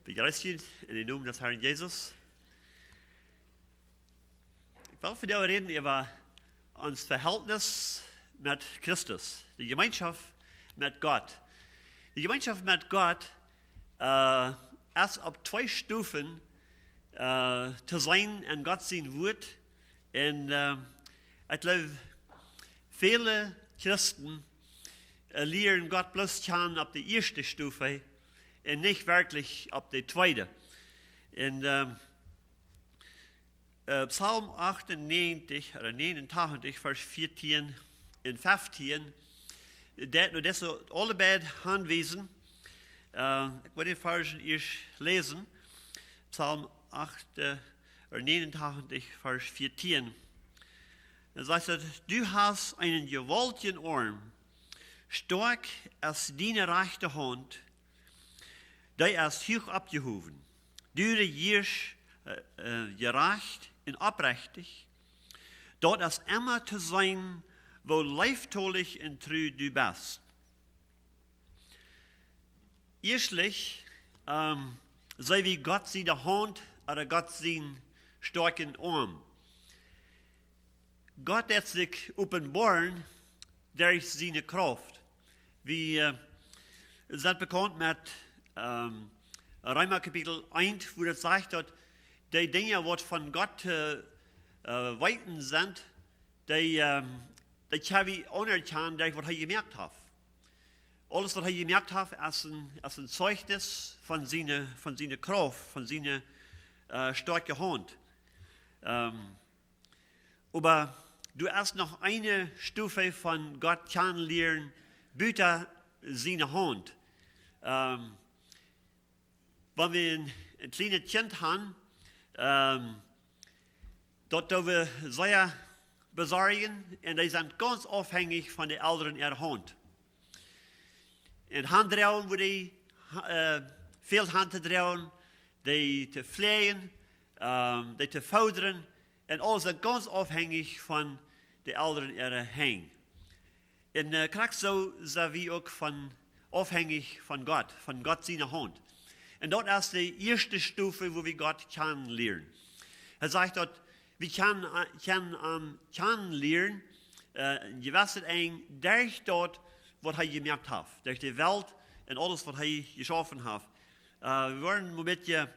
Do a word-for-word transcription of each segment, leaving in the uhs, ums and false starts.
Wie grüßen euch in dem Namen des Herrn Jesus. Ich will vondoag räden äwa ons Vehältnis met Christus, de Jemeenschoft met Gott. De Jemeenschoft met Gott, äh, es opp twee Stofen, äh, to seenen en Gott sien Wuat. Un, äh, ekj jleew, väle Christen, äh, lieren Gott bloos kjanen opp de ieeschte Stof un nich werkjlich opp de tweede. Un, äh, äh, Psalm achtundnegentig, ooda negenentachentich, Varsch vieetieen un feftieen, deit no dise aule beid hanwiesen. Äh, ekj well dän Varsch ieescht läsen. Psalm acht, äh, ooda negenentachentich, Varsch vieetieen. Dan sajcht et: "Du hast eenen jewaultjen Oarm, stoakj es diene rajchte Haunt, dee es huach oppjehowen. Du rejieescht, äh, äh, jerajcht un oprechtich. Daut es emma to seenen, woo leeftolich un tru du best." Ieeschtlich, ähm, seenen wie Gott siene Haunt ooda Gott sienen stoakjen Oarm. Gott deit sikj openboaren derch siene Krauft. Wie, äh, sent bekaunt met, ähm, Reema Kapitel eent, wua daut sajcht, daut dee Dinja, waut von Gott, äh, äh, weeten sent, dee, ähm, dee kjenn wie aunerkjanen derch waut hee jemoakt haft. Aules waut hee jemoakt haft, es een, es een Zeichnis von siene, von siene Krauft, von siene, äh, stoakje Haunt. Ähm, oba doa es noch eene Stof von Gott kjanen lieren, buta siene Haunt. Ähm, wan wie een, een kjlienet Kjint han, ähm, daut doo wie sea besorjen un dee sent gaunz aufhenjich von de Elren äare Haunt. Un Haunt droagen, wua dee, äh, fält Haunt to droagen, dee to fläajen, ähm, dee to foodren, un aules sent gaunz aufhenjich von de Elren äare Henj. Un, äh, krakjt soo sent wie uk von, aufhenjich von Gott, von Gott siene Haunt. Un daut es de ieeschte Stof, wua wie Gott kjanen lieren. Hee sajcht daut wie kjanen, äh, kjanen, ähm, kjanen lieren, äh, een jewesset Enj derch daut, waut hee jemoakt haft, derch de Welt un aules, waut hee jeschaufen haft. Äh, wie wellen een Momentje,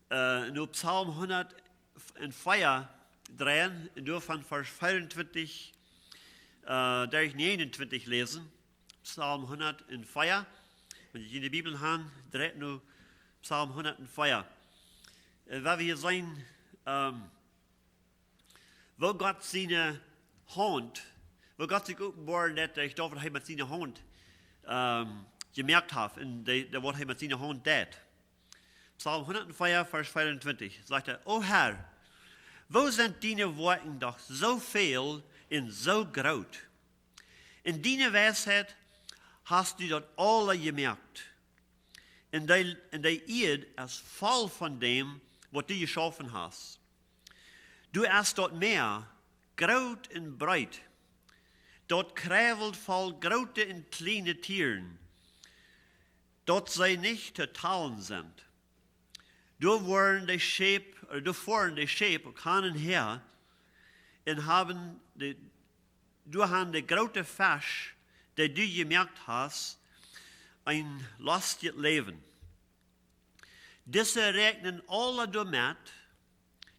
äh, no Psalm hundatveea dreien un doa von Varsch veeauntwintich, äh, derch negenuntwintich läsen. Psalm hundatveea. Wan jie de Bibel han, dreit no Psalm hundatveea. Äh, wua wie seenen, ähm, woo Gott siene Haunt, woo Gott sikj openboaren deit derch daut, waut hee met siene Haunt, ähm, jemoakt haft un dee, dee, waut hee met siene Haunt deit. Psalm hundatveea, Varsch veeauntwintich, sajcht hee: "O Herr, woo sent diene Woakjen doch soo väl un soo groot! En diene Weisheit hast du daut aula jemoakt. En de, en de Ieed es voll von däm, waut du jeschaufen hast. Doa es daut Mäa, groot un breet. Daut kjruwelt voll groote un kjliene Tieren, daut see nich to talen sent. Doa woaren de Scheep, äh, doa foaren de Scheep uk han un häa, un haben de, doa han de groote Fesch, dee du jemoakt hast, een lostjet Läwen. Dise räakjnen aula doamet,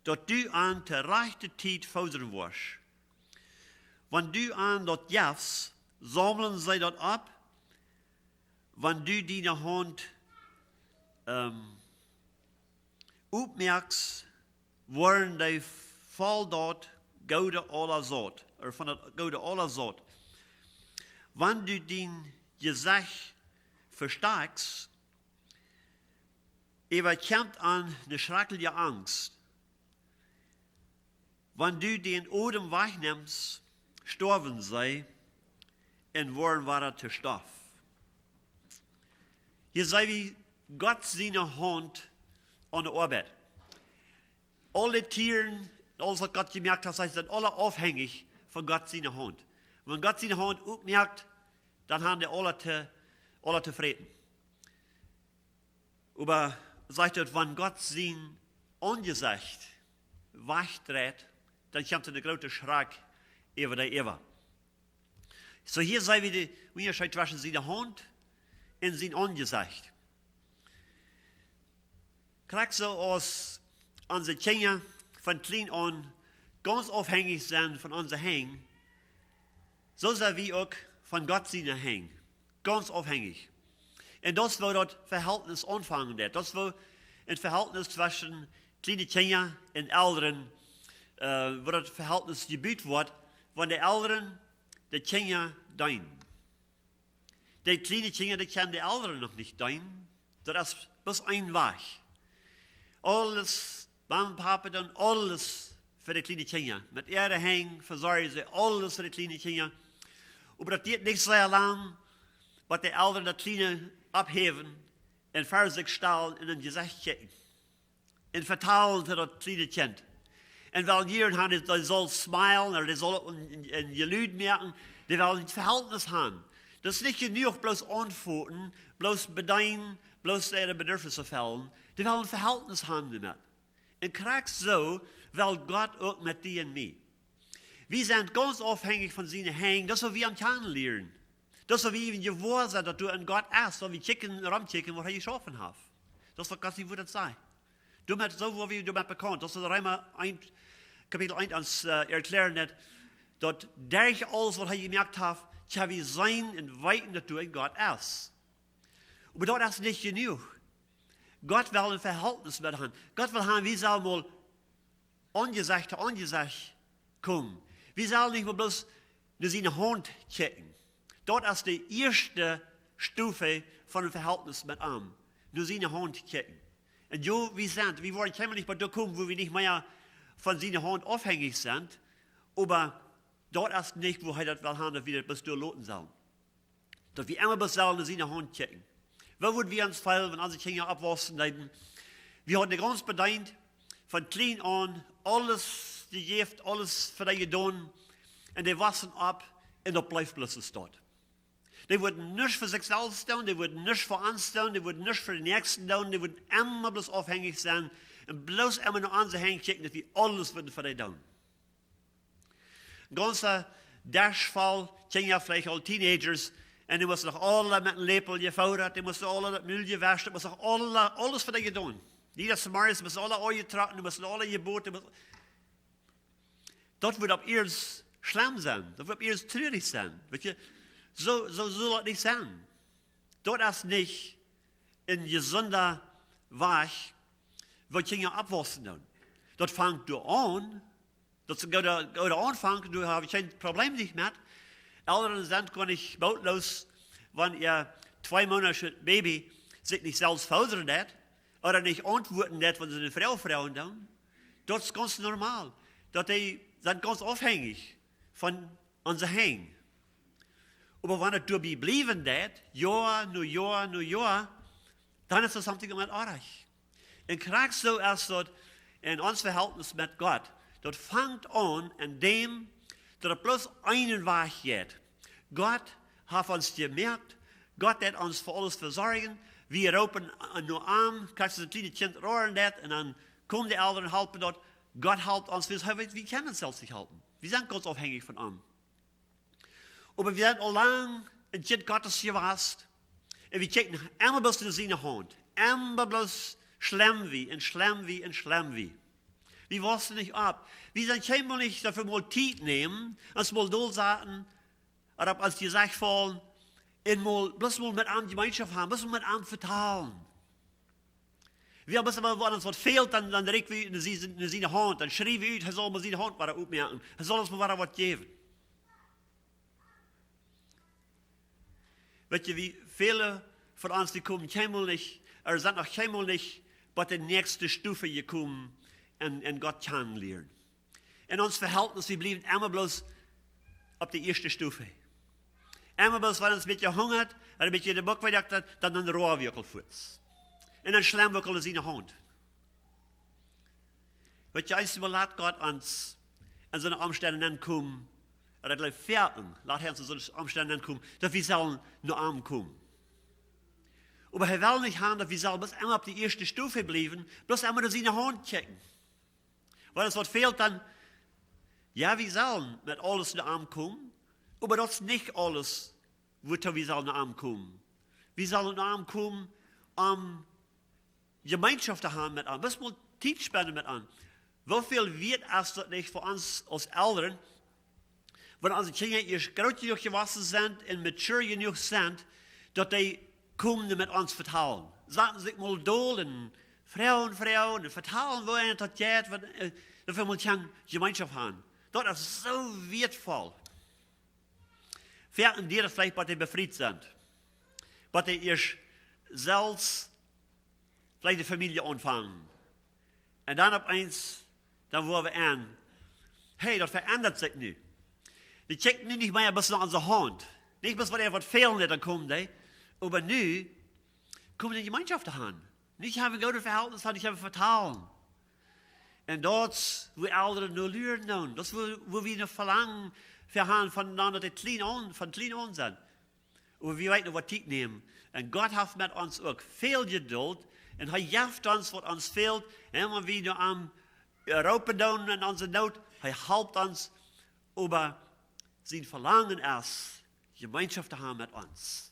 daut du an de rajchte Tiet foodren woascht. Wan du an daut jefst, saumlen see daut opp. Wan du diene Haunt, ähm, oppmoakst, woaren dee voll daut Goode aula saut, ooda von daut Goode aula saut. Wan du dien Jesecht vestakjst, äwakjemt an ne schrakjliche Angst. Wan du dän Odem wajchnemst, stoawen see un woaren wada to Stoff." Hia seenen wie Gott siene Haunt aun de Oabeit. Aule Tieren, aules waut Gott jemoakt haft, sent aula aufhenjich von Gott siene Haunt. Wan Gott siene Haunt oppmoakt, dan haben dee aula to, aula to fräten. Oba sajcht daut, wan Gott sien Aunjesecht wajchdreit, dan kjemt een groote Schrakj äwa dee äwa. Soo hia seene wie dän Unjascheet tweschen siene Haunt un sien Aunjesecht. Krakjt soo aus onse Kjinja von kjlien aun gaunz aufhenjich sent von onse Henj, soo sent wie uk von Gott siene Henj gaunz aufhenjich. Un daut es wua daut Vehältnis aunfangen deit. Daut es wua een Vehältnis tweschen kjliene Kjinja un Elren, äh, wua daut Vehältnis jebut woat, wan de Elren de Kjinja deenen. De kjliene Kjinja, dee kjennen de Elren noch nich deenen. Daut es bloos een Wajch. Aules, Mame, Pape doonen aules fa de kjliene Kjinja. Met äare Henj vesorjen see aules fa de kjliene Kjinja. Oba daut diet nich sea lang, waut de Elren daut Kjliene opphäwen un ver sikj stalen un em Jesecht kjikjen. Un vetalen to daut kjliene Kjint. Un wellen jieren han, dee saul smilen, ooda dee saul een, een, een Jelud moaken. Dee wellen een Vehältnis han. Daut es nich jenuach bloos auntwuaden, bloos bedeenen, bloos äare Bedürfnisse fellen. Dee wellen een Vehältnis han doamet. Un krakjt soo well Gott uk met die un mie. Wie sent gaunz aufhenjich von siene Henj, daut es wua wie am kjanen lieren. Daut es wua wie äwen jewoa sent, daut doa een Gott es, daut wie kjikjen, romkjikjen, waut hee jeschaufen haft. Daut es waut Gott sien Wuat daut sajcht. Doamet, soo woa wie doamet bekaunt. Daut es Reema eent, Kapitel eent ons, äh, erkjlären deit, daut derch aules waut hee jemoakt haft, kjenn wie seenen un weeten, daut doa een Gott es. Oba daut es nich jenuach. Gott well een Vehältnis met ons han. Gott well han, wie sellen mol Aunjesecht to Aunjesecht komen. Wie sellen nich mea bloos no siene Haunt kjikjen. Daut es de ieeschte Stuf von een Vehältnis met am. No siene Haunt kjikjen. Un jo, wie sent, wie woaren kjeenmol nich bie doa komen, wua wie nich mea von siene Haunt aufhenjich sent. Oba daut es nich, wua hee daut well han, daut wie daut bloos doa loten sellen. Daut wie emma bloos sellen no siene Haunt kjikjen. Woo wudden wie ons feelen, wan onse Kjinja oppwaussen deeden? Wie hauden dee gaunz bedeent, von kjlien aun, aules jejäft, aules fa dee jedonen. Un dee waussen opp un daut bleef bloos soo staut. Dee wudden nuscht fa sikj selfst doonen, dee wudden nuscht fa ons doonen, dee wudden nuscht fa dän Näakjsten doonen, dee wudden emma bloos aufhenjich sennen un bloos emma no onse Henj kjikjen, daut wie aules wudden fa dee doonen. Gaunza Desch voll Kjinja, veleicht aul Teenagers. Un dee musten noch aule met een Läpel jefodat, dee musten aule daut Mul jewascht, dee musten aule, aules fa dee jedonen. Jieda Zemorjes musten aule aunjetrocken, dee musten aule jebot, dee musten, daut wudd opp ieescht schlemm sennen, daut wudd opp ieescht truarich sennen. Weetst, soo, soo saul daut nich sennen. Daut es nich een jesunda Wajch, woo Kjinja oppwaussen doonen. Daut fangt doa aun, daut es een gooda, gooda Aunfank, doa hab ekj kjeen Probleem nich met. Elren sent goanich bootloos, wan äa twee Moonat Baby sikj nich selfst fodren deit, ooda nich auntwuaden deit, wan see ne Froag froagen doonen. Daut es gaunz normal. Daut dee sent gaunz aufhenjich von onse Henj. Oba wan et doabie bliewen deit, Joa no Joa no Joa, dan es doa something met oarich. Un krakjt soo es daut en ons Vehältnis met Gott. Daut fangt aun en däm, daut et bloos eenen Wajch jeit. Gott haft ons jemoakt. Gott deit ons fa aules vesorjen. Wie roopen no am, krakjt soo aus een kjlienet Kjint roaren deit, un dan komen de Elren un halpen daut. Gott halpt ons, wie, wie kjennen ons selfst nich halpen. Wie sent gaunz aufhenjich von am. Oba wie sent aul lang een Kjint Gottes jewast. Un wie kjikjen emma bloos no siene Haunt. Emma bloos schlemm wie un schlemm wie un schlemm wie. Wie waussen nich opp. Wie sent kjeenmol nich doafäa mol Tiet nämen, ons mol dol saten, ooda opp ons Jesecht faulen, un mol, bloos mol met am Jemeenschoft haben, bloos mol met am vetalen. Wie haben bloos emma, wan ons waut fält, dan, dan rieekjen wie no sie-, no siene Haunt, dan schrieejen wie ut, hee saul mol siene Haunt wada opmoaken. Hee saul ons mol wada waut jäwen. Weetst, wie, väle von ons, dee komen kjeenmol nich, ooda sent noch kjeenmol nich bat de näakjste Stuf jekomen un, un Gott kjanen lieren. En ons Vehältnis, wie bliewen emma bloos opp de ieeschte Stuf. Emma bloos, wan ons een bät hungat, ooda een bät de Buck wee deit, dan, dan roa wie uk aul fuaz. Un dan schlemm wie uk aul no siene Haunt. Weetst, eemol lat Gott ons en soone Omstend nenkomen, ooda daut lat hee ons en soone Omstend nenkomen, daut wie sellen no am komen. Oba hee well nich haben, daut wie sellen bloos emma opp de ieeschte Stof bliewen, bloos emma no siene Haunt kjikjen. Wan ons waut fält, dan, jo, wie sellen met aules no am komen, oba daut es nich aules, wuatoo wie sellen no am komen. Wie sellen no am komen, om Jemeenschoft to haben met am. Bloos mol Tiet spenden met am. Woo väl wieet es daut nich fa ons aus Elren, wan onse Kjinja ieescht groot jenuach jewossen sent un mature jenuach sent, daut dee komen met ons vetalen. Saten sikj mol dol un froagen, froagen un vetalen, woo an daut jeit, waut, äh, daut wie mol kjennen Jemeenschoft haben. Daut es soo wieetvoll. Foaken diat daut veleicht, bat dee befriet sent. Bat dee ieescht selfst veleicht de Famielje aunfangen. Un dan opp eemol, dan woa wie aun. Hey, daut veendat sikj nu. Dee kjikjen nu nich mea bloos no onse Haunt. Nich bloos, wan an waut fält, dan komen dee. Oba nu komen dee Jemeenschoft to haben. Nu haben wie goode Vehältnis, nu haben wie vetalen. Un daut es, wua Elren no luren doonen. Daut es, wua, wua wie een Velangen fa haben von, daut dee kjlien aun, von kjlien aun sent. Oba wie weeten, waut Tiet nämen. Un Gott haft met ons uk väl Jeduld. Un hee jeft ons, waut ons fält. Un wan wie no am, äh, roopen doonen en onse Noot, hee halpt ons. Oba sien Velangen es, Jemeenschoft to haben met ons.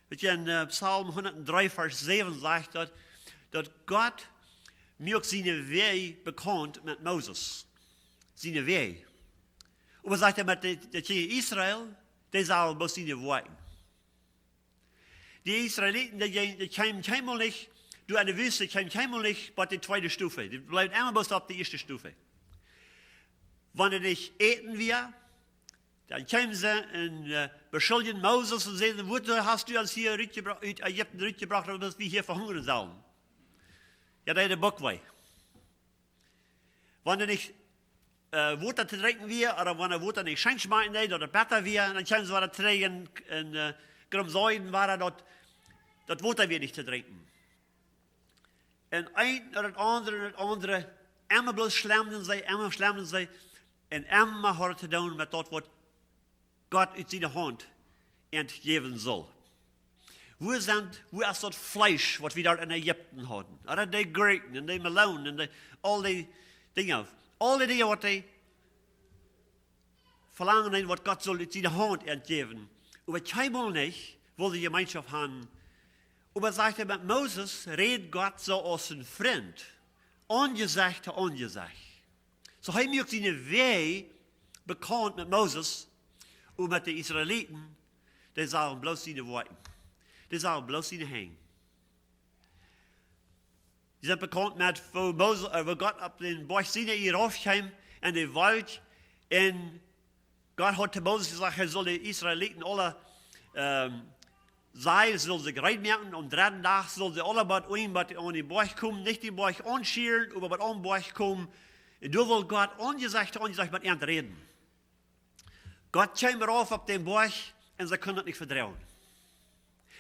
Weetst, en, äh, Psalm hundat dree, Varsch säwen sajcht daut, daut Gott muak siene Wäaj bekaunt met Moses. Siene Wäaj. Oba sajcht hee, met de, de Kjinja Israel, dee sellen bloos siene Woakjen. De Israeliten, dee, dee, dee kjeemen kjeenmol nich, doa enne Wüste, kjeemen kjeenmol nich bat de tweede Stof. Dee bleewen emma bloos opp de ieeschte Stof. Wan et nich Äten wia, dan kjeemen see un, äh, beschuldjen Moses un säden: "Wuatoo hast du ons hia rutjebro-, ut Ägipten rutjebrocht, daut wie hia vehungren sellen?" Jo, dee, de Buck wee. Wan et nich, äh, Wota to drinkjen wia, ooda wan daut Wota nich scheen schmakjen deed, ooda daut betta wia, dan kjeemen see wada trigj un, un, äh, grumsaulden wada daut, daut Wota wia nich to drinkjen. Un eent no daut aundre, no daut aundre, emma bloos schlemden see, emma schlemden see, un emma haud et to doonen met daut, waut Gott ut siene Haunt an jäwen sull. Wua sent, wua es daut Fleesch, waut wie doa en Ägipten hauden? Ooda de Gurkjen un de Melonen un de, aul dee Dinja. Aul dee Dinja, waut dee velangen, waut Gott sull ut siene Haunt an jäwen. Oba kjeenmol nich, wull dee Jemeenschoft haben. Oba sajcht hee, met Moses räd Gott soo aus een Frint. Aunjesecht to Aunjesecht. Soo hee muak siene Wäaj bekaunt met Moses un met de Israeliten, dee sagen bloos siene Woakjen. Dee sagen bloos siene Henj. Dee sent bekaunt met, wua Moses, äh, wua Gott opp dän Boajch Sinai rauf kjeem en de Wolkj un Gott haud to Moses jesajcht, hee sull de Israeliten aule, ähm, sajen, see sullen sikj reed moaken, aum dredden Dach sullen see aule bat, bat aun dän Boajch komen, nich dän Boajch aunschieren, oba bat aum Boajch komen. Un doa wull Gott aunjesecht, aunjesecht met an räden. Gott kjeem rauf opp dän Boajch un see kunnen daut nich vedroagen.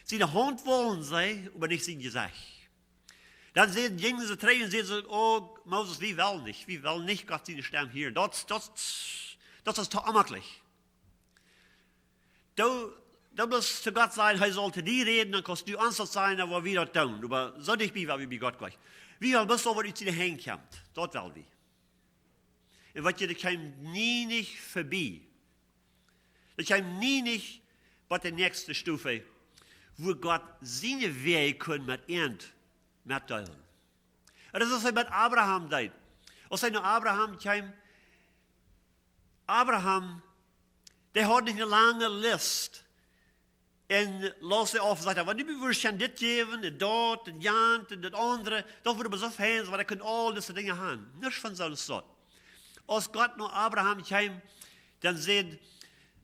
Siene Haunt wullen see, oba nich sien Jesecht. Dan säden, jinjen see trigj un säden see: "Oh, Moses, wie wellen nich, wie wellen nich Gott siene Stemm hieren. Daut, daut, daut es too onjemakjlich. Du, du musst to Gott sajen, hee saul to die räden, dan kaust du ons daut sajen, dan woa wie daut doonen. Oba soo dicht bie, woa wie bie Gott jlikj. Wie wellen bloos, waut ut siene Henj kjemt. Daut well wie." Un waut jie, dee kjeem nie nich vebie. Dee kjeem nie nich bat de näakjste Stof, wua Gott siene Wäaj kunn met an metdeelen. Un daut es, waut hee met Abraham deed. Aus hee no Abraham kjeem, Abraham, dee haud nich eene lange List. Un läs see auf, sajcht hee: "Wan du mie wurscht kjennen dit jäwen, un daut, un jant, un daut aundre, daut wudd oba soo fein sennen, wan ekj kunn aul dise Dinja haben." Nuscht von soo aus daut. Aus Gott no Abraham kjeem, dan säd,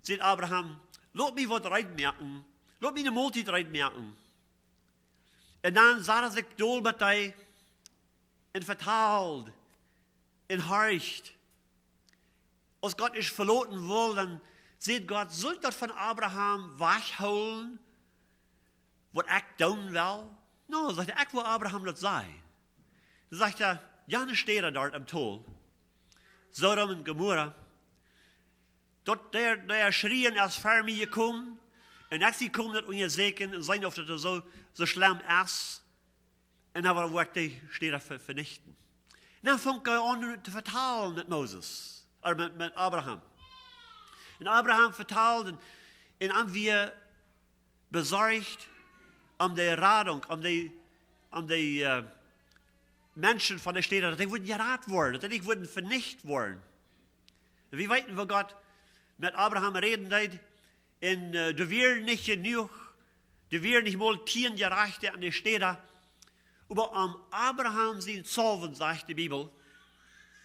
säd Abraham: "Lot mie waut reed moaken. Lot mie eene Moltiet reed moaken." Un dan sad hee sikj dol met dee un vetald un horcht. Aus Gott ieescht veloten wull, dan säd Gott: "Saul ekj daut von Abraham wajchhoolen, waut ekj doonen well?" "No," sajcht hee, "ekj well Abraham daut sajen." Dan sajcht hee: "Jane Städa doa em Tol, Sodom un Gomorra, daut dee, dee schrieen, es ver mie jekomen, Un ekj sie komen daut unjasieekjen un seenen, auf daut soo, soo schlemm es. Un dan woa ekj de Städa ve-, venichten. Un dan funk hee aun to vetalen met Moses, ooda met, met Abraham. Un Abraham vetald un, un am wia besorcht om de Radunk, om de, om de, äh, Menschen von de Städa, daut dee wudden jerat woaren, daut dee nich wudden venicht woaren. Un wie weeten, woo Gott met Abraham räden deed, un, äh, doa wieren nich jenuach, doa wieren nich mol tieen Jerajchte aun de Städa. Oba om Abraham sien Saulwen, sajcht de Bibel,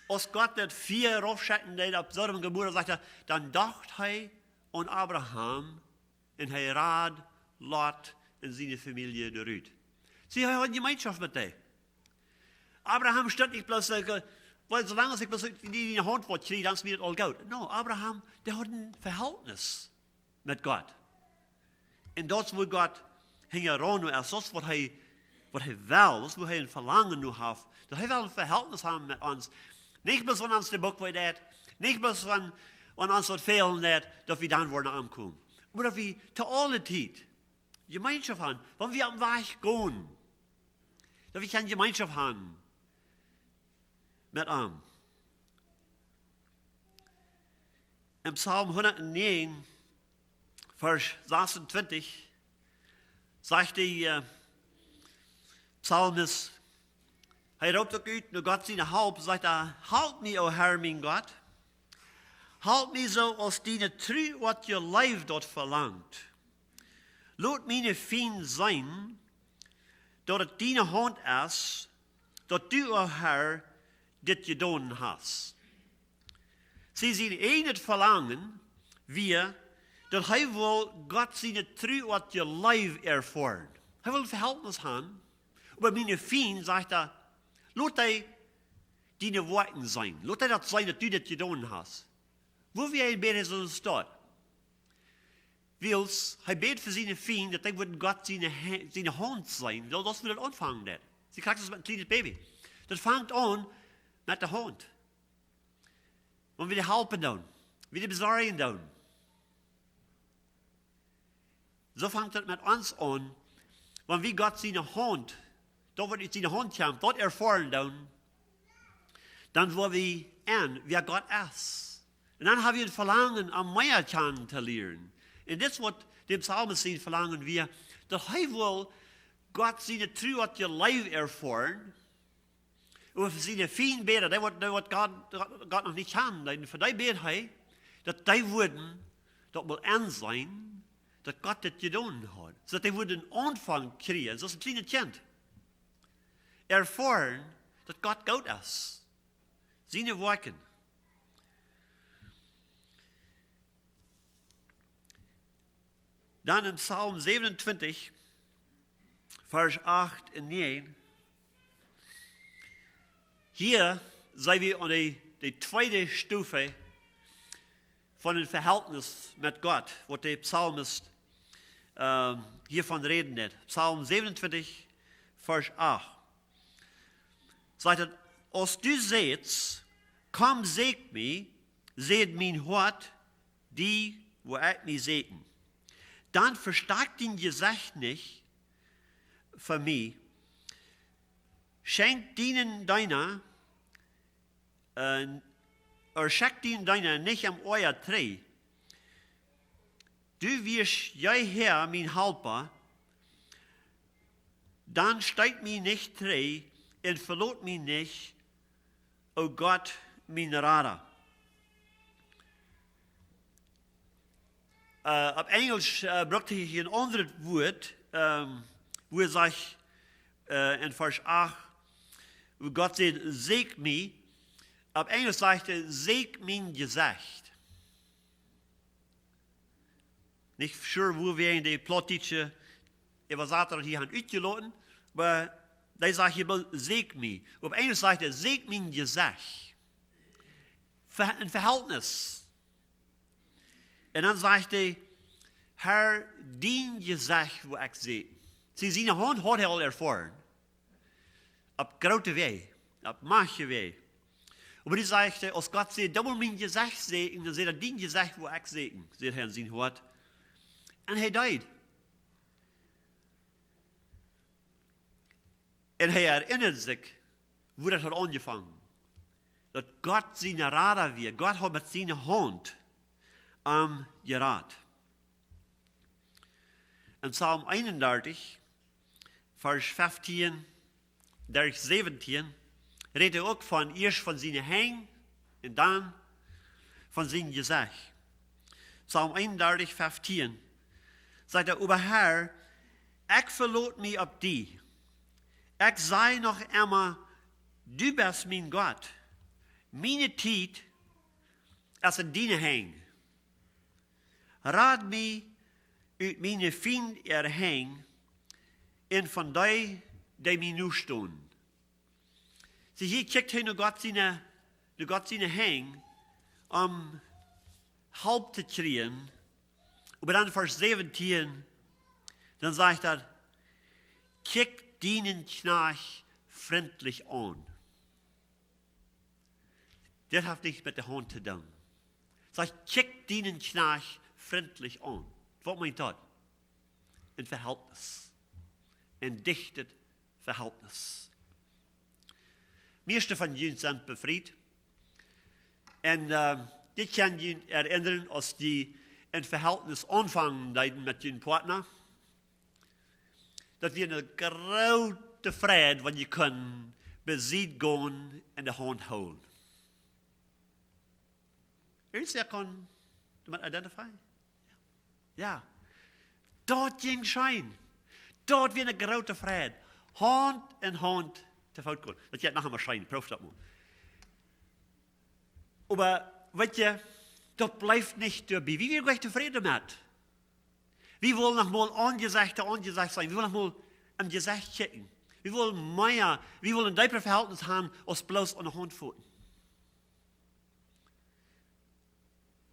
aus Gott daut Fia raufschekjen deed opp Sodom un Gomorra, sajcht hee, dan docht hee aun Abraham un hee rad Lot un siene Famielje doarut. See, hee haud Jemeenschoft met dee. Abraham stunt nich bloos, äh, wiels soo lang aus ekj bloos dee, dee Haunt waut kjrie, dan es mie daut aul goot. No, Abraham, dee haud een Vehältnis met Gott. Un daut es wua Gott hinjaraun nu es, daut es waut hee, waut hee well, daut es wua hee een Velangen nu haft. Daut hee well een Vehältnis haben met ons. Nich bloos wan ons de Buck wee deit, nich bloos wan, wan ons waut fälen deit, daut wie dan woaren aunkomen. Oba daut wie to aule Tiet Jemeenschoft haben, wan wie aum Wajch gonen, daut wie kjeene Jemeenschoft haben met am. En Psalm hundatnäajen, Varsch sasuntwintich, sajcht de, äh, Psalmist, hee roopt uk ut no Gott siene Help, sajcht hee: "Help mie, o Herr, mien Gott. Help mie soo aus diene Tru, waut je Leew daut velangt. Lot miene Fiend seenen, daut et diene Haunt es, daut du, o Herr, dit jedonen hast." See, sien ieejnet Velangen wia, daut hee wull Gott siene Tru, waut je Leew erfoaren. Hee wull een Vehältnis haben. Oba miene Fiend, sajcht hee, lot dee diene Woakjen seenen. Lot dee daut seenen, daut du dit jedonen hast. Woo wia hee bäden soo stoakj? Wiels hee bäd fa siene Fiend, daut dee wudden Gott siene Hä-, siene Haunt seenen. Daut, daut wia daut Aunfangen daut. See, krakjt soo aus met een kjlienet Baby. Daut fangt aun met de Haunt. Wan wie dee halpen doonen, wie dee besorjen doonen. Soo fangt daut met ons aun. Wan wie Gott siene Haunt, daut waut ut siene Haunt kjemt, daut erfoaren doonen, dan woa wie enn, wäa Gott es. Un dan hab wie een Velangen, am mea kjanen to lieren. Un dit es waut däm Psalmist sien Velangen wia, daut hee wull Gott siene Tru, waut je Leew erfoaren. Oba fa siene Fiend bäd hee, dee waut, dee waut Gott, Gott noch nich kjanen, dee, fa dee bäd hee, daut dee wudden daut mol enseenen, daut Gott dit jedonen haud. Soo daut dee wudden een Aunfank kjrieen, soo aus een kjlienet Kjint. Erfoaren, daut Gott goot es. Siene Woakjen. Dan en Psalm säwenuntwintich, Varsch acht un näajen. Hia seen wie aun de, de tweede Stof von een Vehältnis met Gott, waut de Psalmist, ähm, hia von räden deed. Psalm säwenuntwintich, Varsch acht. Sajcht et: "Aus du sädst: Komm, seek mie", säd mien Hoat: "Die woa ekj mie säkjen." Dan vestock dien Jesecht nich fa mie. Schenkj dienen Deena, äh, ooda schekj dienen Deena nich em Oaja trigj. Du wieescht jeehäa mien Halpa, dan steet mie nich trigj un velot mie nich, o Gott, mien Rada. Äh, opp Enjelsch, äh, brukt hee hia een aundret Wuat, ähm, wua hee sajcht, äh, en Varsch acht, wua Gott sajcht: "Seek mie." Opp Enjelsch sajcht hee: "Seek mien Jesecht." Nich sure woo wie en de plautdietsche Äwasatunk daut hia han utjeloten, oba dee sajcht hia bloos: "Seek mie." Opp Enjelsch sajcht hee: "Seek mien Jesecht." Ve-, een Vehältnis. Un dan sajcht hee: "Herr, dien Jesecht woa ekj seenen." See, siene Haunt haud hee aul erfoaren. Opp groote Wäaj, opp majchte Wäaj. Oba dee sajcht, aus Gott säd: "Du motst mien Jesecht seenen", dan säd hee: "Dien Jesecht woa ekj seenen", säd hee en sien Hoat. Un hee deed. Un hee erinnad sikj, woo daut haud aunjefongen. Daut Gott sien Rada wia. Gott haud met siene Haunt am jerat. En Psalm eenendartich, Varsch feftieen derch säwentieen, rät hee uk von, ieescht von siene Henj un dan von sien Jesecht. Psalm eenendartich, feftieen, sajcht hee: "Oba Herr, ekj veloot mie opp die. Ekj saj noch emma, du best mien Gott. Miene Tiet es en diene Henj. Rad mie ut miene Fiend äare Henj un von dee, dee mie nostonen." See, hia kjikjt hee no Gott siene, no Gott siene Henj, om Help to kjrieen. Oba dan Varsch säwentieen, dan sajcht hee: "Kjikj dienen Kjnajcht frintlich aun." Dit haft nuscht met de Haunt to doonen. Sajcht: "Kjikj dienen Kjnajcht frintlich aun." Waut meent daut? En Vehältnis. En dichtet Vehältnis. Mieeschte von junt sent befriet. Un, äh, jie kjennen junt erinnren, aus jie en Vehältnis aunfangen deeden met jun Partner. Daut wia eene groote Freid, wan jie kunnen besied gonen un de Haunt hoolen. Irjentwäa kaun doamet identifieren? Jo. Daut jinkj scheen. Daut wia eene groote Freid. Haunt en Haunt to Foot gonen. Daut jeit noch emol scheen, proow daut mol. Oba, weet jie, daut blift nich doabie. Wie wieren nich tofräd doamet. Wie wullen noch mol aun Jesecht to aun Jesecht sennen. Wie wullen noch mol em Jesecht kjikjen. Wie wullen mea, wie wullen een deepret Vehältnis haben, aus bloos aun de Haunt foten.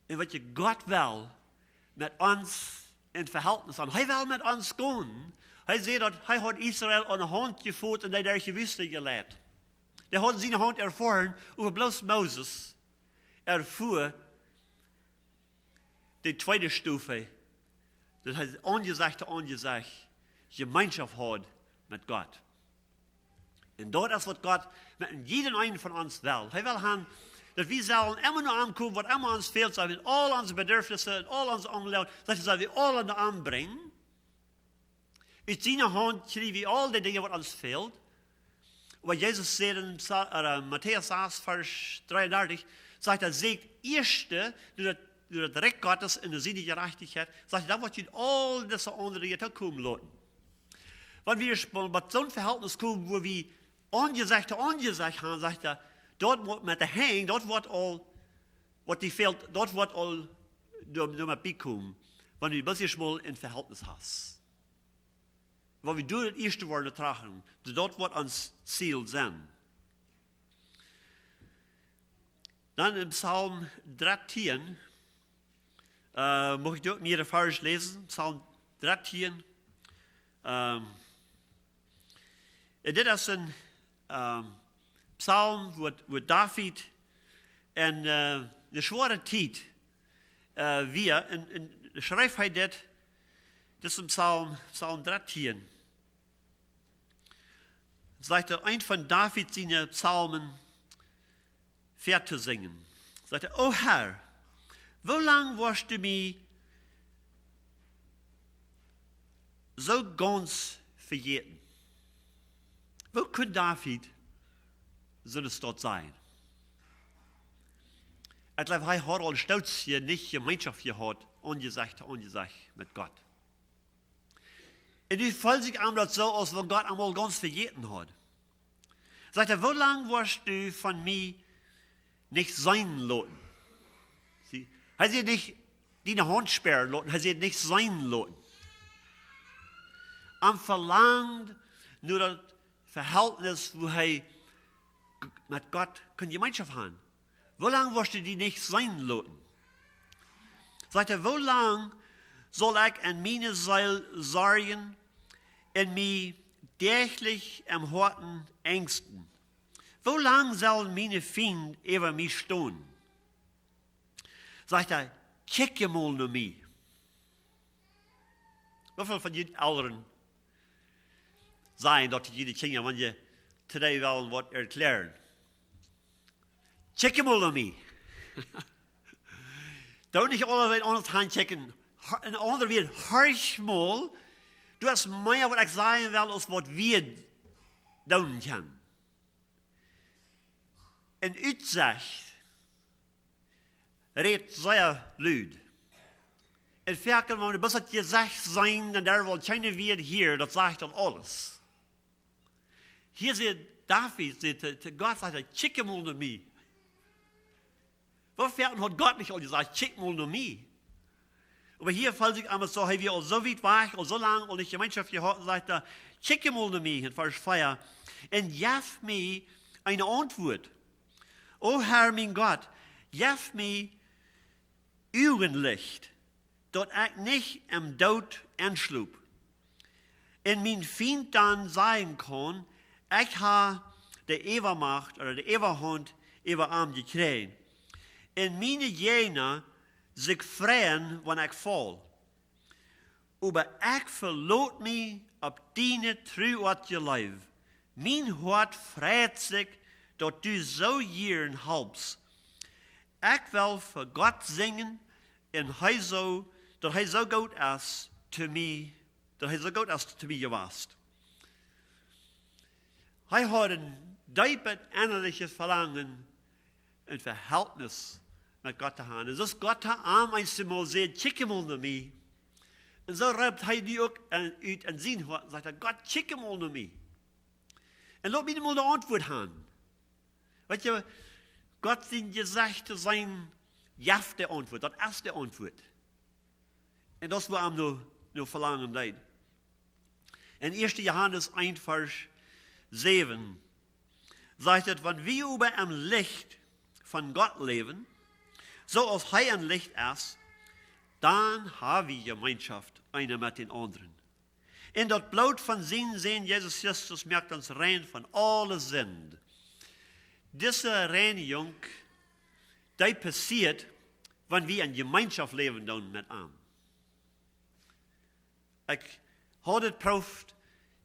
Un waut Gott well met ons en Vehältnis haben. Hee well met ons gonen. Hee säd daut hee haud Israel aun de Haunt jefooten un dee derch de Wüste jeleit. Dee hauden siene Haunt erfoaren, oba bloos Moses erfua de tweede Stof, daut hee aun Jesecht to aun Jesecht Jemeenschoft haud met Gott. Un daut es waut Gott met jieda eenen von ons well. Hee well haben, daut wie sellen emma no am komen, waut emma ons fält, sell wie aul onse Bedürfnisse un aul onse Aunlagen, daut sell wie aul aun am brinjen. Ut siene Haunt kjrie wie aul dee Dinja, waut ons fält. Oba Jesus sajcht en Psa-, äh, Matäus sas, Varsch dreeundartich, sajcht hee: "Seekjt ieescht no daut, no daut Rikj Gottes un no siene Jerajchtichkjeit", sajcht hee, "dan woat junt aul dise aundre Dinja tokomen loten." Wan wie mol met soon Vehältnis komen, wua wie aun Jesecht to aun Jesecht gonen, sajcht hee, daut woat met de Henj, daut woat aul, waut die fält, daut woat aul doa, doa met biekomen, wan du bloos ieescht mol en Vehältnis hast. Wan wie doa daut ieeschte woaren trachten, daut woat ons Ziel sennen. Dan en Psalm dartieen, äh, mucht ekj uk mea Varsch läsen, Psalm dartieen. Ähm, un dit es een, ähm, Psalm, wua, wua David en, äh, eene schwoare Tiet, äh, wia, un, un schreef hee dit, dit es en Psalm, Psalm dartieen. Sajcht hee, een von David siene Psalmen väatosingen. Sajcht hee: "O Herr, woo lang woascht du mie soo gaunz vejäten?" Woo kunn David soo eene Staut sajen? Ekj jleew, hee haud aul een Stootje nich Jemeenschoft jehaut, aun Jesecht to aun Jesecht met Gott. Un nu feelt sikj am daut soo, aus wan Gott am aul gaunz vejäten haud. Sajcht hee: "Woo lang woascht du von mie nich seenen loten?" See, hee säd nich diene Haunt spieren loten, hee säd nich seenen loten. Am velangt no daut Vehältnis, wua hee g-, met Gott kunn Jemeenschoft haben. Woo lang woascht du die nich seenen loten? Sajcht hee: "Woo lang saul ekj en miene Seel sorjen un mie däachlich em Hoaten enjsten? Woo lang sellen miene Fiend äwa mie stonen?" Sajcht hee: "Kjikj emol no mie." Woo väl von junt Elren sajen daut to june Kjinja, wan jie to dee wellen waut erkjlären? Kjikj mol no mie. Doo nich aulawäajen aundasch han kjikjen. Hor-, en aundre Wieed, horch mol. Du hast mea waut ekj sajen well aus waut wie doonen kjennen. En Utsecht rät sea lud. En foaken, wan wie bloos daut Jesecht seenen, dan dee well kjeene Wieed hieren, daut sajcht dan aules. Hia sajcht David, sajcht to, to Gott, sajcht hee: Kjikj mol no mie. Woo foaken haft Gott nich aul jesajcht: Kjikj mol no mie? Oba hia felt sikj emma soo, hee wia aul soo wiet wajch, aul soo lang aul nich Jemeenschoft jehaut, un sajcht hee: Kjikj mol no mie, en Varsch vea, un jeff mie eene Auntwuat. O Herr, mien Gott, jeff mie Uagenlicht, daut ekj nich em Doot enschlop, un mien Fient dan sajen kaun: Ekj hab de Äwamacht ooda de Äwahaunt äwa am jekjräajen, un miene Jäajna sikj freien, wan ekj faul. Oba ekj velot mie opp diene truoatje Leew. Mien Hoat freit sikj, daut du soo jieren halpst. Ekj well fa Gott sinjen, un hee soo, daut hee soo goot es to mie, daut hee soo goot es to mie jewast. Hee haud een deepet ennalichet Velangen, een Vehältnis met Gott to haben. Un soo aus Gott to am eenjemol säd: Kjikj mol no mie. Un soo roopt hee nu uk en, ut en sien Hoat, sajcht hee: Gott, kjikj mol no mie. Un lot mie mol de Auntwuat haben. Weetst, Gott sien Jesecht to seenen, jeft de Auntwuat. Daut es de Auntwuat. Un daut es, wua am no, no velangen deed. En ieeschte Johanes eent, Varsch säwen sajcht et: Wan wie oba em Licht von Gott läwen, soo aus hee em Licht es, dan hab wie Jemeenschoft eena met dän aundren. Un daut Bloot von sienen Sän Jesus Christus moakt ons rein von aule Sind. Dise Reinjunk, dee passieet, wan wie en Jemeenschoft läwen doonen met am. Ekj haud et proowt,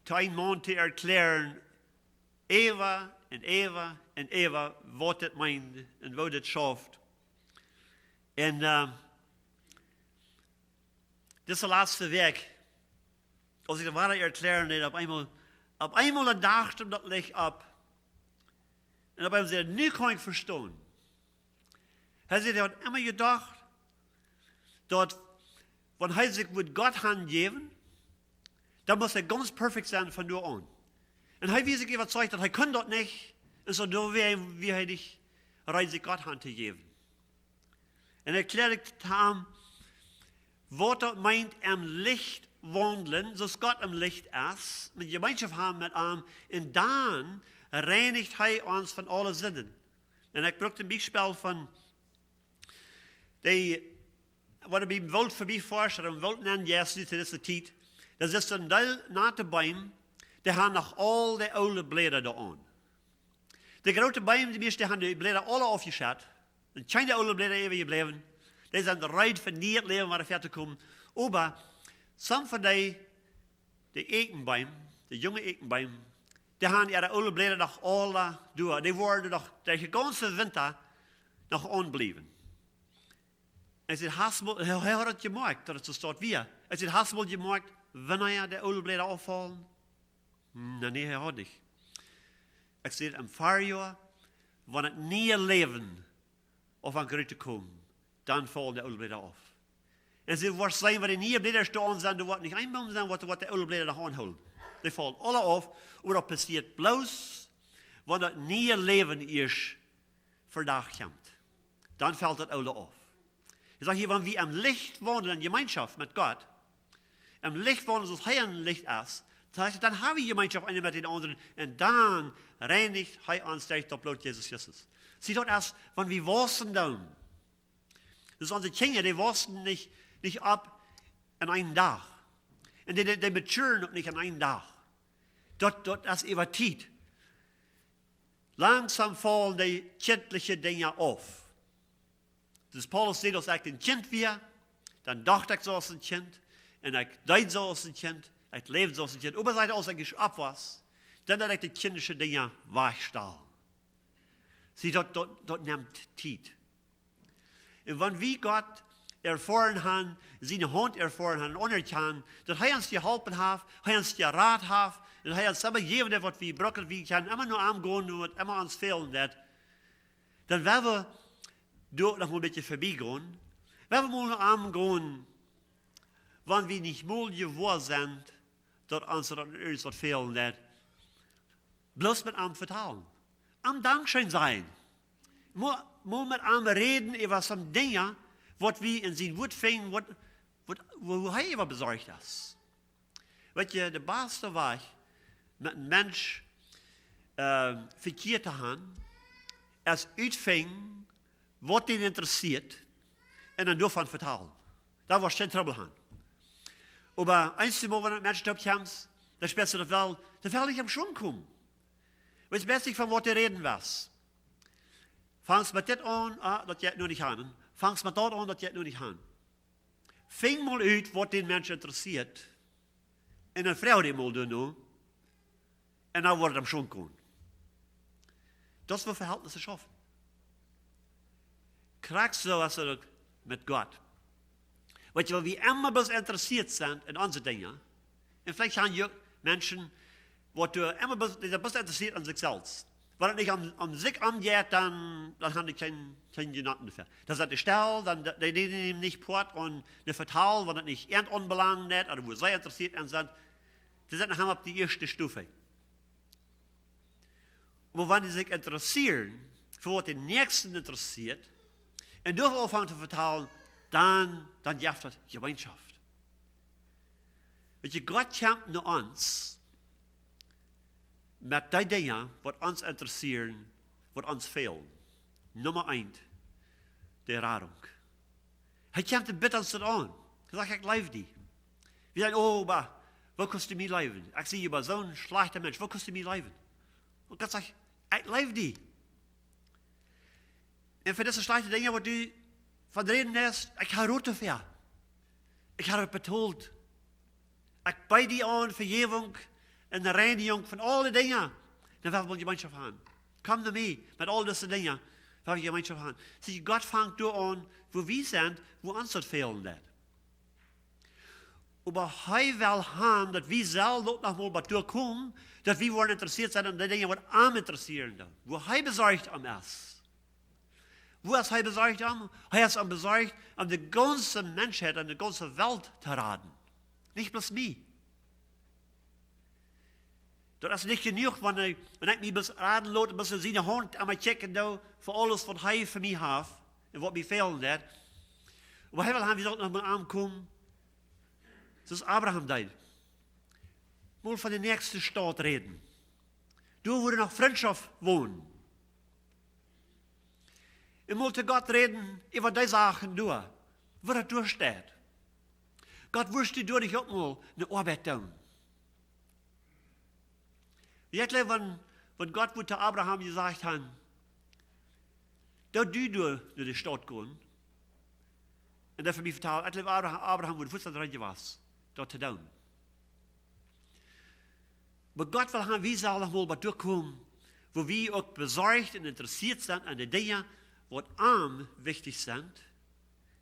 to een Maun to erkjläaren, äwa un äwa un äwa, waut dit meent un woo dit schauft. Un, äh, dise latste Wäakj, aus ekj daut wada erkjläaren deed, opp eemol, opp eemol dan docht am daut Licht opp. Un opp eemol säd hee: Nu kaun ekj vestonen. Hee säd, hee haud emma jedocht, daut wan hee sikj wudd Gott hanjäwen, dan must hee gaunz perfekt sennen von nu aun. Un hee wia sikj äwazeicht, daut hee kunn daut nich, un soo doawäajen wia hee nich reed, sikj Gott han to jäwen. Un ekj erkjläad to am, waut daut meent, em Licht waundlen, soo aus Gott em Licht es, met Jemeenschoft haben met am, un dan reinicht hee ons von aule Sinden. Un ekj brukt een Biespel von dee, waut biem Woolt verbie forscht, ooda em Woolt nenn jeist nu to dise Tiet, dan sitt een Deel nate Beem, dee han noch aul de oole Bläda doa aun. De groote Beem, dee mieeschte, dee han de Bläda aule aufjeschett. Un kjeene oole Bläda äwajebläwen. Dee sent reed fa nieet Läwen wada väa to komen. Oba some von dee, de Eekjenbeem, de junge Eekjenbeem, dee han äare oole Bläda noch aule doa. Dee woaren noch de gaunze Winta noch aunbliewen. Un hee sajcht, hast mol, hee, hee haud et jemoakjt, daut et soo steit wia. Hee sajcht, hast mol jemoakjt, wanea de oole Bläda auffaulen? Nä, nä, hee haud nich. Ekj säd, em Farjoa, wan et niee Läwen aunfangt rut to komen, dan faulen de oole Bläda auf. Un see woaren seenen, wan de niee Bläda stonen sent, doa woat nich een Boom sennen, waut, waut de oole Bläda noch aunhoolen. Dee faulen aule auf, oba daut passieet bloos, wan daut niee Läwen ieescht ver Dach kjemt. Dan felt daut oole auf. Hee sajcht hia, wan wie em Licht waundlen, en Jemeenschoft met Gott, em Licht waundlen, soo aus hee em Licht es, dan sajcht hee, dan hab wie Jemeenschoft eena met dän aundren, un dan reinicht hee ons derch daut Bloot Jesus Christus. See, daut es, wan wie waussen doonen. Daut es, onse Kjinja, dee waussen nich, nich opp en eenen Dach. Un dee, dee, dee maturen uk nich en eenen Dach. Daut, daut es äwa Tiet. Langsom faulen dee kjintliche Dinja auf. Soo aus Paulus sajcht, aus ekj een Kjint wia, dan docht ekj soo aus een Kjint. Un ekj deed soo aus een Kjint, ekj läwd soo aus een Kjint. Oba sajcht, aus ekj opp wia, dan deed ekj de kjintische Dinja wajchstalen. See, daut, daut, daut nemt Tiet. Un wan wie Gott erfoaren haben, siene Haunt erfoaren haben, aunerkjanen, daut hee ons jeholpen haft, hee ons jerat haft, un hee ons aules jejäft, waut wie brucken, wie kjennen emma no am gonen, waut emma ons fält, daut, dan woa wie doa noch een bät verbie gonen. Woa wie mol no am gonen, wan wie nich mol jewoa sent, daut ons doa irjent waut fält, daut bloos met am vetalen. Am dankscheen sajen. Mol, mol met am räden äwa soone Dinja, waut wie en sien Wuat finjen, waut, waut, wua hee äwa besorcht es. Weetst, de baste Wajch met een Mensch, äh, Vekjia to haben, es utfinjen, waut dän interessieet, un dan doavon vetalen. Dan woascht kjeen Trubbel haben. Oba eenjemol, wan du met Menschen toop kjemst, dan spieescht du daut woll, daut woll nich aum Schwung komen. Weetst, weetst nich, von waut du räden woascht. Fangst met dit aun, ah, daut jeit nu nich aun. Fangst met daut aun, daut jeit nu nich aun. Finj mol ut, waut dän Mensch interessieet. Un dan froag dän mol doano. Un dan woat et aum Schwung komen. Daut es, woo Vehältnisse schaufen. Krakjt soo aus daut met Gott. Weetst, wan wie emma bloos interessieet sent en onse Dinja, un veleicht haben je Menschen, waut doa emma bloos, dee sent bloos interessieet aun sikj selfst. Wan et nich aun, aun sikj aunjeit, dan, dan haben dee kjeen, kjeen Jeneet doafäa. Dan sent dee stell, dan, dee, dee nämen nich Poat aun een Vetal, wan et nich an an belangt, ooda wua see interessieet aun sent. Dee sent noch emma opp de ieeschte Stof. Oba wan dee sikj intressieren fa waut dän Näakjsten interessieet, un doa aunfangen to vetalen, dan, dan jeft daut Jemeenschoft. Weetst, Gott kjemt no ons met dee Dinja, waut ons intressieren, waut ons fälen. Numma eent, de Radunk. Hee kjemt un bät ons daut aun. Hee sajcht: "Ekj leew die." Wie sajen: "Oh, oba, woo kaust du mie leewen? Ekj sie oba soon schlajchta Mensch. Woo kaust du mie leewen?" Un Gott sajcht: "Ekj leew die. Un fa dise schlajchte Dinja, waut du von räden deist, ekj hab Rot doafäa. Ekj hab et betolt. Ekj beed die aun Vejäwunk un Reinijunk von aule Dinja." Dan woa wie Jemeenschoft haben. Komm no mie met aul dise Dinja, woa wie Jemeenschoft haben. See, Gott fangt doa aun, wua wie sent, wua ons daut fälen deit. Oba hee well haben, daut wie selfst uk noch mol bat doa komen, daut wie woaren interessieet sennen aun dee Dinja, waut am interessieet, dan. Wua hee besorcht om es. Wua es hee besorcht om? Hee es om besorcht, om de gaunze Menschheit un de gaunze Welt to raden. Nich bloos mie. Daut es nich jenuach, wan hee, wan ekj mie bloos raden lot, bloos en siene Haunt emma kjikjen doo, fa aules, waut hee fa mie haft un waut mie fälen deit. Oba hee well haben, wie sellen noch mol aunkomen, soo aus Abraham deed. Mol von de näakjste Staut räden. Doa, wua noch Frintschoft wont. Un mol to Gott räden äwa dee Sachen doa, wua daut doa steit. Gott, wurscht du doa nich uk mol ne Oabeit doonen? Ekj jleew, wan, wan Gott wudd to Abraham jesajcht haben: "Doo du doa no de Staut gonen un daut fa mie vetalen." Ekj jleew, Abraham, Abraham wudd fuaz doaraun jewast, daut to doonen. Oba Gott well haben, wie sellen noch mol bat doa komen, wua wie uk besorcht un interessieet sent aun de Dinja, waut am wichtich sent.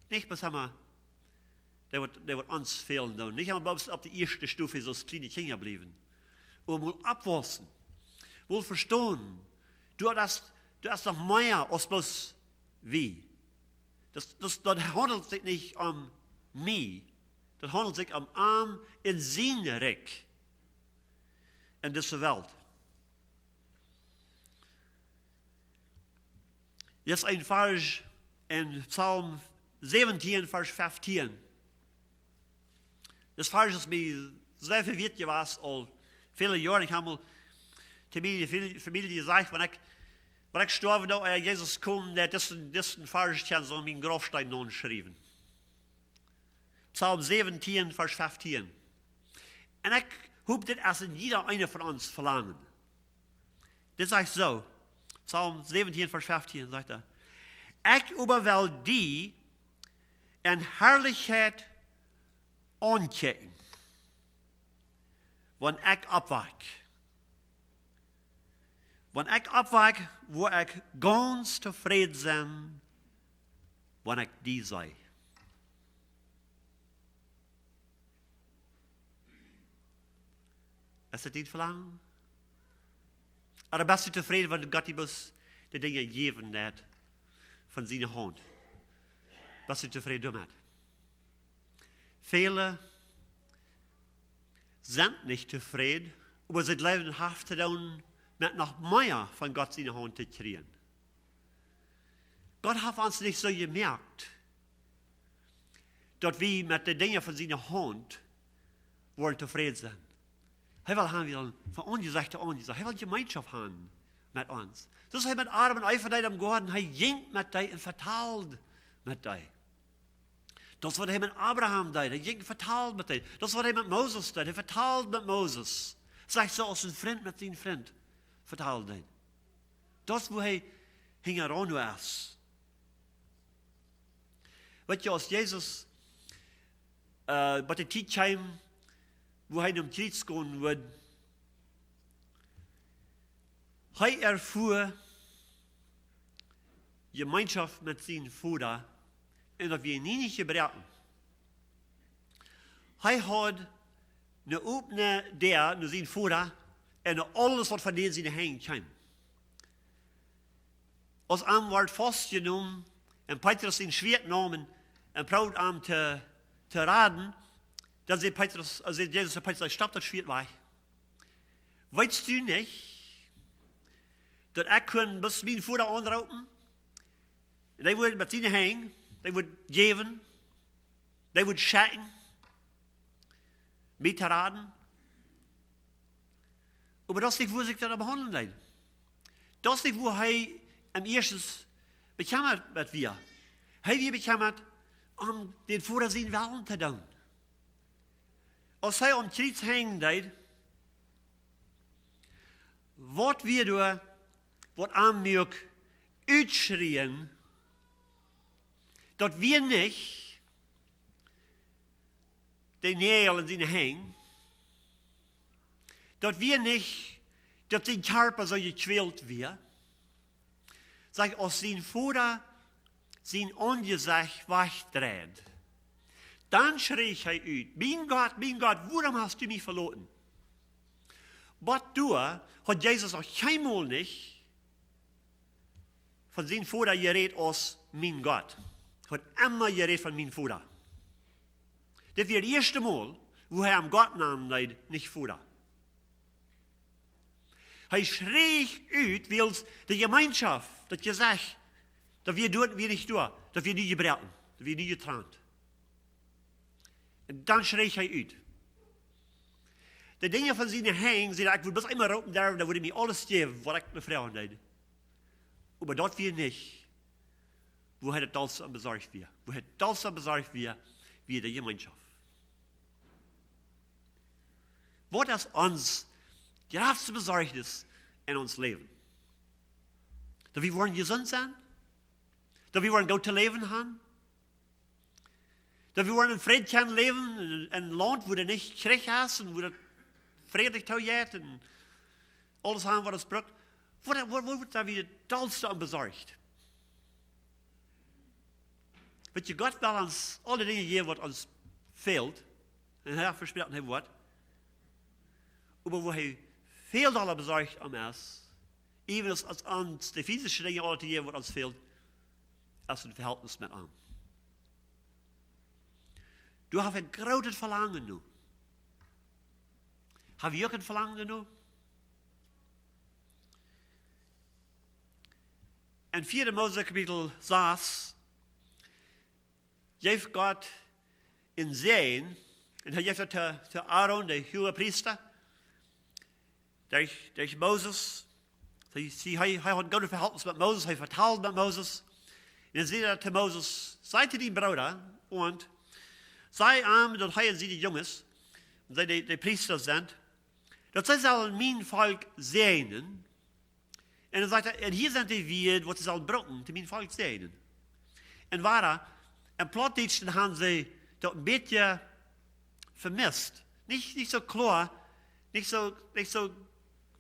Nich bloos emma dee, waut, dee, waut ons fälen doonen. Nich emma bloos opp de ieeschte Stof, soo aus kjliene Kjinja bliewen. Oba mol oppwaussen. Mol vestonen. Daut es, daut es noch mea aus bloos wie. Daut, daut, daut haundelt sikj nich om mie. Daut haundelt sikj om am un sien Rikj en dise Welt. Jetzt een Varsch en Psalm säwentieen, Varsch feftieen. Dit Varsch es mie sea väl wieet jewast, aul väle Joaren. Ekj hab mol to miene Fam-, Famielje jesajcht, wan ekj, wan ekj stoaw, dan, äh, Jesus kjemt, daut es een, daut es een Varsch, ekj kaun soo opp mienen Graufsteen noschriewen. Psalm säwentieen, Varsch feftieen. Un ekj hop, dit es en jieda eena von ons Velangen. Dit sajcht soo, Psalm säwentieen, Varsch feftieen, sajcht hee: "Ekj oba well die en Harlichkjeit aunkjikjen, wan ekj oppwak. Wan ekj oppwak, woa ekj gaunz tofräd sennen, wan ekj die see. Es daut dien Velangen? Ooda best du tofräd, wan Gott die bloos de Dinja jäwen deit von siene Haunt? Best du tofräd doamet? Väle sent nich tofräd, oba see jleewen, haft to doonen met noch mea von Gott siene Haunt to kjrieen. Gott haft ons nich soo jemoakt, daut wie met de Dinja von siene Haunt wellen tofräd sennen. Hee well haben, wie sellen von Aunjesecht to Aunjesecht. Hee well Jemeenschoft haben met ons. Soo aus hee met Adam un Eva deed em Goaden, hee jinkj met dee un vetald met dee. Daut es waut hee met Abraham deed. Hee jinkj un vetald met dee. Daut es waut hee met Moses deed. Hee vetald met Moses. Sajcht soo aus een Frint met sienen Frint vetalen deed. Daut es woo hee hinjaraun es. Weetst du, aus Jesus, äh, bie de Tiet kjeem, wua hee nom Kjriez gonen wudd, hee erfua Jemeenschoft met sienen Voda un daut wia nie nich jebroaken. Hee haud eene opne Däa no sienen Voda un no aules, waut von dän siene Henj kjeem. Aus am wort faustjenomen un Petrus sien Schwieet neem un proowd am to, to raden, dan säd Petrus, äh, säd Jesus to Petrus: "Stopp daut Schwieet wajch. Weetst du nich, daut ekj kunn bloos mienen Voda aunroopen? Un hee wudd met siene Henj, hee wudd jäwen, hee wudd schekjen, mie to raden." Oba daut es nich, woo sikj daut behaundlen deed. Daut es nich, woo hee aum ieeschten bekjemmat met wia. Hee wia bekjemmat, om dän Voda sienen Wellen to doonen. Aus hee aum Kjriez henjen deed, waut wia doa, waut am muak utschrieen, daut wia nich de Näajel en siene Henj, daut wia nich, daut sien Kjarpa soo jekjwält wia. Sajcht, aus sien Voda sien Aunjesecht wajchdreid, dan schreech hee ut: "Mien Gott, mien Gott, wuarom hast du mie veloten?" Waut doa haud Jesus noch kjeenmol nich von sien Voda jerät aus mien Gott. Hee haud emma jerät von mien Voda. Dit wia daut ieeschte Mol, woo hee am Gott nanen deed, nich Voda. Hee schreech ut, wiels de Jemeenschoft, daut Jesecht, daut wia doa, wia nich doa, daut wia nu jebroaken, daut wia nu jetrant. Un dan schreech hee ut. De Dinja von siene Henj, säd hee: "Ekj wudd bloos eemol roopen derwen, dan wudd hee mie aules jäwen, waut ekj no froagen deed." Oba daut wia nich, woo hee daut dollste aun besorcht wia. Woo hee daut dollste aun besorcht wia, wia de Jemeenschoft. Waut es ons jratste Besorjnis en ons Läwen? Daut wie woaren jesunt sennen? Daut wie woaren goot to läwen haben? Daut wie woaren en Fräd kjennen läwen, en, en een Launt, wua doa nich Kjrich es un wua daut frädlich toojeit un aules haben, waut ons brukt? Woo, woo, woo woat doa wada daut dollste aun besorcht? Weetst du, Gott well ons aule Dinja jäwen, waut ons fält. Un hee haft vesproaken, hee woat. Oba woo hee väl dolla besorcht om es, iewen aus, aus ons de physische Dinja aules to jäwen, waut ons fält, es een Vehältnis met am. Du hast een grootet Velangen nu. Hab wie uk een Velangen nu? En vieede Mose Kapitel sas, jeef Gott een Säajen, un hee jeef daut to, to Aaron, de Huagepriesta, derch, derch Moses. Hee, hee, hee, hee haud een goodet Vehältnis met Moses, hee vetald met Moses. Un dan säd hee to Moses: "Saj to dien Brooda un saj am, daut hee un siene Junges, un see de, de Priesta sent, daut see sellen mien Volkj säajnen." Un dan sajcht hee: "Un hia sent de Wieed, waut see sellen brucken, to mien Volkj säajnen." Un wada, en Plautdietsch, dan haben see daut een bät vemist. Nich, nich soo kloa, nich soo, nich soo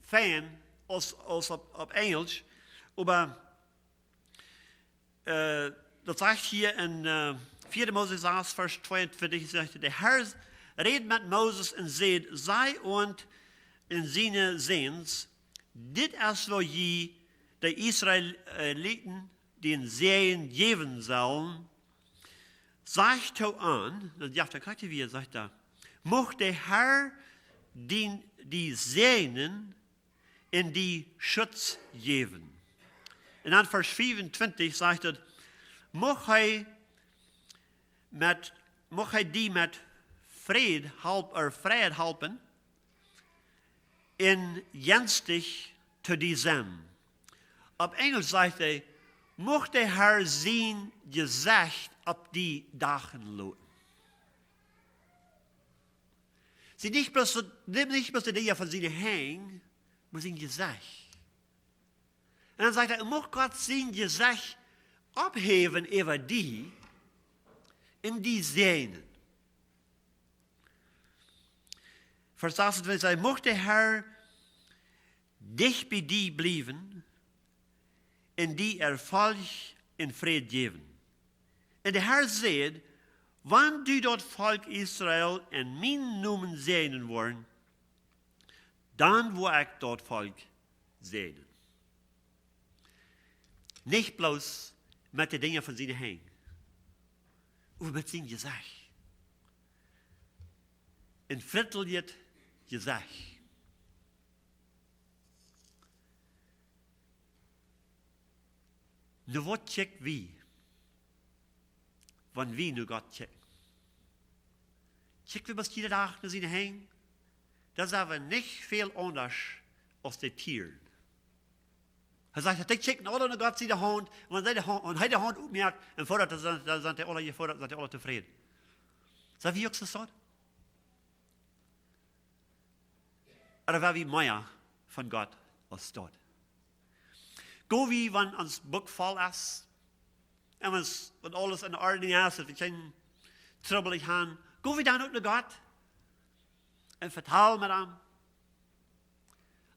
fein aus, aus opp, opp Enjlisch, oba äh, daut sajcht hia en äh, vieede Mose sas, Varsch tweeuntwintich, sajcht: De Herr räd met Moses un säd: Saj aun un siene Säns: Dit es woo jie de Israeliten dän Säajen jäwen sellen. Sajcht to an, dan jeft hee krakjt wada, sajcht hee: Mucht de Herr die, die säajnen un die Schutz jäwen. Un dan Varsch fiefuntwintich sajcht et: Mucht hee met, mucht hee die met Fräd halp, ea Fräd halpen un jensich to die sennen. Opp Enjlisch sajcht hee: Mucht de Herr sien Jesecht opp die dachen loten. See, nich bloos, nich bloos de Dinja von siene Henj, oba sien Jesecht. Un dan sajcht hee: Mucht Gott sien Jesecht opphäwen äwa die un die säajnen. Varsch sasuntwintich sajcht: Mucht de Herr dicht bie die bliewen un die Erfolg un Fräd jäwen. Un de Herr säd: Wan du daut Volkj Israel en mienen Nomen säajnen woascht, dan woa ekj daut Volkj säajnen. Nich bloos met de Dinja von siene Henj, oba met sien Jesecht. En frintlichet Jesecht. Nu, waut kjikj wie, wan wie no Gott kjikjen? Kjikj wie bloos jieda Dach no siene Henj? Daut sent wie nich väl aundasch aus de Tieren. Hee sajcht, dee kjikjen aule no Gott siene Haunt, un wan hee de Haunt, wan hee de Haunt opmoakt un foddat, dan sent, dan sent dee aule jefoddat, sent dee aule tofräd. Sent wie uk soo? Ooda woa wie mea von Gott aus daut? Go wie, wan ons Buak voll es, un ons, wan aules en Ordnunk es, daut wie kjeen Trubbel han, go wie dan uk no Gott un vetal met am?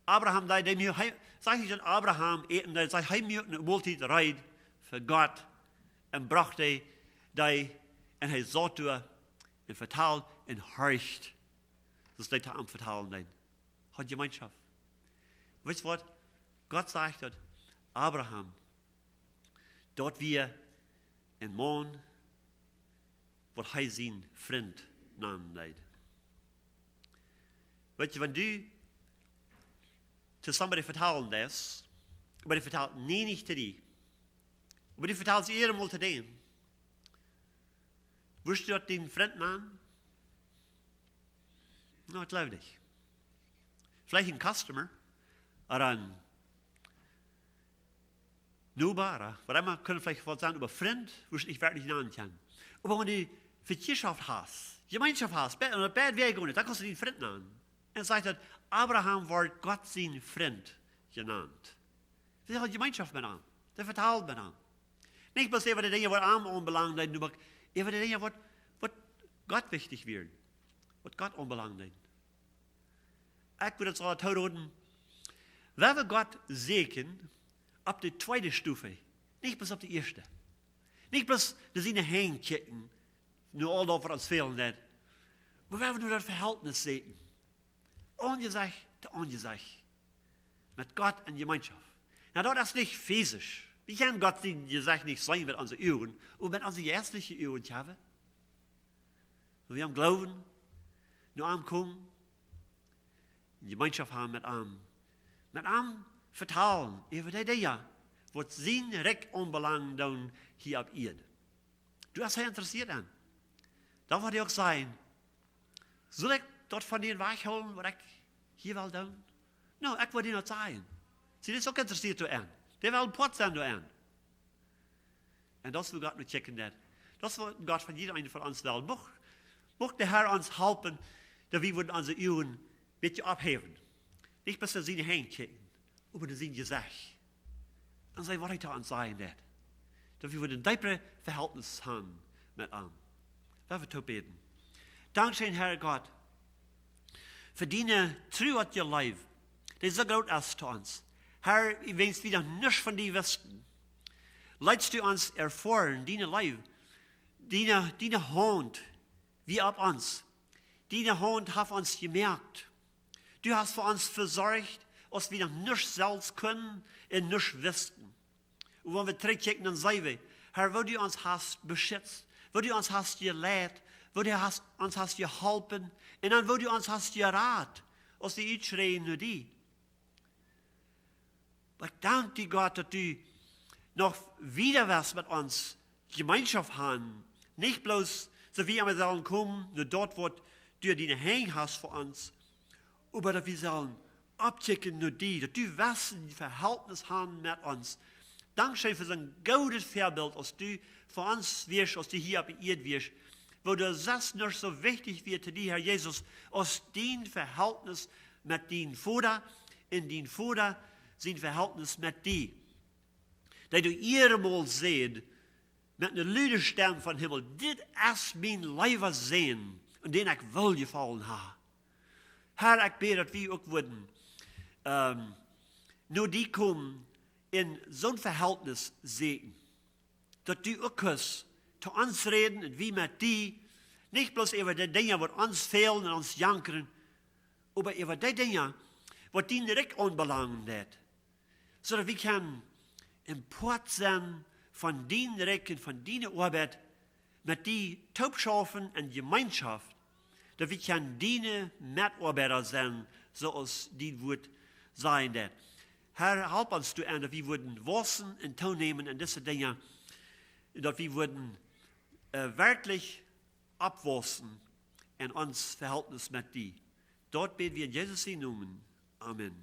Abraham, dee, dee muak, hee, sajcht nich daut Abraham äten deed, sajcht, hee muak eene Moltiet reed fa Gott un brocht dee, dee, un hee saut doa un vetald un horcht, daut dee to am vetalen deed. Haud Jemeenschoft. Weetst waut? Gott sajcht daut Abraham, daut wia een Maun, waut hee sien Frint nanen deed. Weetst, wan du to somebody vetalen deist, oba dee vetalt nie nich to die, oba du vetalst ieda mol to däm, wurscht du daut dienen Frint nanen? No, ekj jleew nich. Veleicht een customer, ooda een Noba, ooda waut emma, kaun veleicht waut sennen, oba Frint, wurscht du nich werkjlich nanen kjennen. Oba wan du Vekjeatschoft hast, Jemeenschoft hast, be-, un daut beid wäa gonen, dan kaust du dienen Frint nanen. Un sajcht daut, Abraham wort Gott sien Frint jenant. Dee haud Jemeenschoft met am. Dee vetald met am. Nich bloos äwa de Dinja, waut am aunbelangden, nu, oba äwa de Dinja, waut, waut Gott wichtich wieren. Waut Gott aunbelangden. Ekj wudd daut soo toroden, wan wie Gott sieekjen opp de tweede Stof, nich bloos opp de ieeschte. Nich bloos no siene Henj kjikjen, no aul daut, waut ons fälen deit. Oba wan wie no daut Vehältnis sieekjen, Aunjesecht to Aunjesecht. Met Gott en Jemeenschoft. Nu, daut es nich fisisch. Wie kjennen Gott sien Jesecht nich seenen met onse Uagen, oba met onse jeistliche Uagen haben. Wan wie aum Gloowen, no am komen, Jemeenschoft haben met am. Met am vetalen äwa de Dinja, waut sien Rikj aunbelangd, dan hia opp Ieed. Du, es hee interessieet aun, dan woat hee uk sajen, saul ekj daut von die wajchhoolen, waut ekj hia well doonen? No, ekj woa die daut sajen. See, dee es uk interessieet doaraun. Dee well een Poat sennen doaraun. Un daut es, woo Gott nu kjikjen deit. Daut es, waut Gott von jieda eenen von ons well. Mucht, mucht de Herr ons halpen, daut wie wudden onse Uagen een bät opphäwen. Nich bloos no siene Henj kjikjen, oba no sien Jesecht. Un seenen, waut hee to ons sajen deit. Daut wie wudden een deepret Vehältnis haben met am. Lot ons toop bäden. Dankscheen, Herr Gott, fa diene Tru, waut je Leew, dee soo groot es to ons. Herr, wäajens wie noch nuscht von die wisten, leetst du ons erfoaren diene Leew, diene, diene Haunt wia opp ons. Diene Haunt haft ons jemoakt. Du hast fa ons vesorcht, aus wie noch nuscht selfst kunnen un nuscht wisten. Un wan wie trigjkjikjen, dan seenen wie, Herr, woo du ons hast beschitzt, woo du ons hast jeleit, woo du hast, ons hast jeholpen, un dan woo du ons hast jerat, aus wie utschräajen no die. Oba ekj dank die, Gott, daut du noch wieda west met ons Jemeenschoft haben. Nich bloos, daut wie emma sellen komen no daut, waut du diene Henj hast fa ons, oba daut wie sellen oppkjikjen no die, daut du west een Verhältnis haben met ons. Dankscheen fa soon goodet Väabilt, aus du fa ons wieescht, aus du hia opp de Ieed wieescht, woo du sajchst, nuscht soo wichtich wia to die, Herr Jesus, aus dien Verhältnis met dien Voda un dien Voda sien Verhältnis met die. Daut du eemol sädst, met eene lude Stemm vom Himmel: "Dit es mien leewa Sän, aun dän ekj Woljefaulen hab." Herr, ekj bäd, daut wie uk wudden, ähm, no die komen un soon Verhältnis sieekjen. Daut du uk kaust to ons räden un wie met die, nich bloos äwa de Dinja, waut ons fälen un ons jankren, oba äwa de Dinja, waut dien Rikj aunbelangen deit, soo daut wie kjennen een Poat sennen von dien Rikj un von diene Oabeit, met die toop schaufen en Jemeenschoft, daut wie kjennen diene Metoabeida sennen, soo aus dien Wuat sajen deit. Herr, help ons doa aun, daut wie wudden waussen un toonämen en dise Dinja, un daut wie wudden, äh, werkjlich oppwaussen en ons Verhältnis met die. Daut bäd wie en Jesus sienen Nomen. Amen.